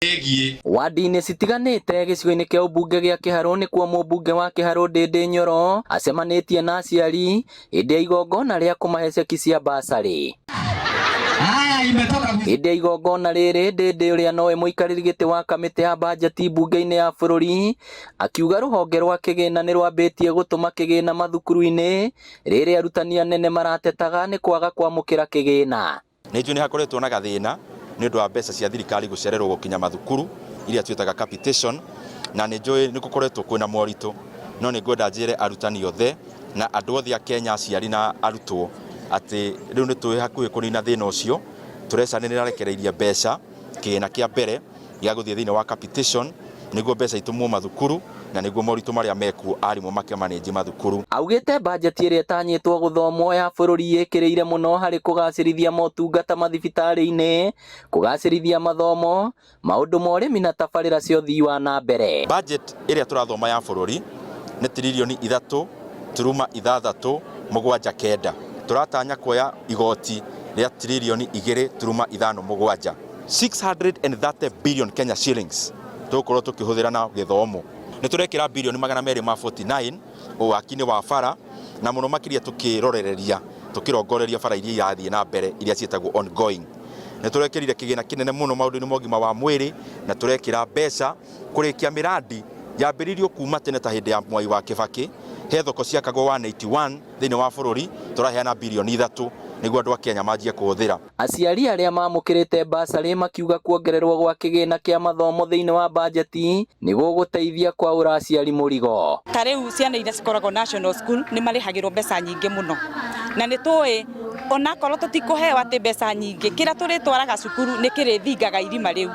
Ĩgiĩ Wadi-inĩ citiganĩte gĩcigo-inĩ kĩa ũmbunge gĩa Kĩharũ nĩkuo mũmbunge wa Kĩharũ Ndĩndĩ Nyoro acemanĩtie na aciari hĩndĩ ya igongona rĩa kũmahe ceki cia basarĩ. Haya, imetoka. Hĩndĩ ya igongona rĩrĩ, Ndĩndĩ ũrĩa nowe mũikarĩri gĩtĩ wa kamĩtĩ ya bajeti mbunge-inĩ ya bũrũri akiuga rũhonge rwa kĩgĩna nĩ rwambĩtie gũtũma kĩgĩna mathukuru-inĩ rĩrĩa arutani anene maratetaga nĩ kwaga kwamũkĩra kĩgĩna. Nĩ njũĩ nĩ hakoretwo na gathĩna nĩ ũndũ wa mbeca cia thirikari gũcererwo gũkinya mathukuru iria twĩtaga capitation, na nĩ njũĩ nĩ gũkoretwo kwĩna moritũ, no nĩ ngwenda njĩre arutani othe na andũ othe a Kenya, aciari na arutwo, atĩ rĩu nĩ twĩ hakuhĩ kũnina thĩna ũcio. Treasury nĩ ĩrarekereirie mbeca, kĩgĩna kĩa mbere gĩa gũthiĩ thĩinĩ wa capitation, nĩguo mbeca itũmwo mathukuru na nĩguo moritũ marĩa mekuo arimũ makĩmanĩnji mathukuru. Augĩte bajeti ĩrĩa ĩtanyĩtwo gũthomwo ya bũrũri ĩkĩrĩire mũno harĩ kũgacĩrithia motungata mathibitarĩ-inĩ, kũgacĩrithia mathomo, maũndũ ma ũrĩmi na tabarĩra cia ũthii wa na mbere. Budget ĩrĩa tũrathoma ya bũrũri nĩ 3.679 tiririoni. Tũratanya kuoya igoti rĩa 2.57 tiririoni, 630 billion Kenya shillings tũgũkorwo tũkĩhũthĩra na gĩthomo. Nĩ tũrekĩra 249 bilioni waki-inĩ wa bara, na mũno makĩria tũkĩrorereria, tũkĩrongoreria bara iria irathiĩ na mbere iria ciĩtagwo ongoing. Nĩ tũrekĩrire kĩgĩna kĩnene mũno maũndũ-inĩ ma ũgima wa mwĩrĩ, na tũrekĩra mbeca kũrĩkia mĩrandi yambĩrĩirio kuma tene ta hĩndĩ ya Mwai wa Kĩbakĩ. He thoko ciakagwo 181 thĩinĩ wa bũrũri, tũraheana 3 bilioni nĩguo andũ a Kenya manjie kũhũthĩra. Aciari arĩa mamũkĩrĩte basarĩ makiuga kuongererwo gwa kĩgĩna kĩa mathomo thĩinĩ wa bajeti nĩ gũgũteithia kwaũra aciari mũrigo. Ta rĩu ciana iria cikoragwo national school nĩ marĩhagĩrwo mbeca nyingĩ mũno, na nĩ tũĩ onakorwo tũtikũheo atĩ mbeca nyingĩ, kĩrĩa tũrĩtwaraga cukuru nĩ kĩrĩthingaga irima rĩu.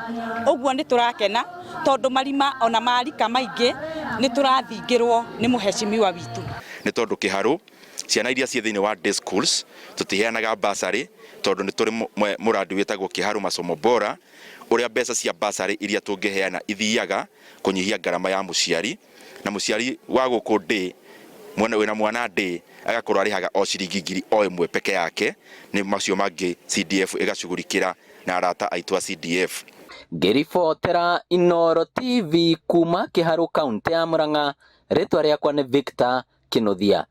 Ũguo nĩ tũrakena tondũ marima ona marika maingĩ nĩ tũrathingĩrwo nĩ mũhecimiwa witũ. Nĩ tondũ Kĩharũ ciana iria ciĩ thĩinĩ wa day schools tũtiheanaga basarĩ, tondũ nĩ tũrĩ mũrandi wĩtagwo Kĩharũ Masomo Bora, ũrĩa mbeca cia basarĩ iria tũngĩheana ithiaga kũnyihia ngarama ya mũciari, na mũciari wa gũkũ ndĩ mwana wĩna mwana ndĩ agakorwo arĩhaga o ciringi 1,000 peke yake, nĩ macio mangĩ CDF ĩgacugurikĩra na arata aitũ a CDF. Ngĩribotera Inooro TV kuma Kĩharũ, kaũntĩ ya Murang'a, rĩtwa rĩakwa nĩ Victor Kinuthia.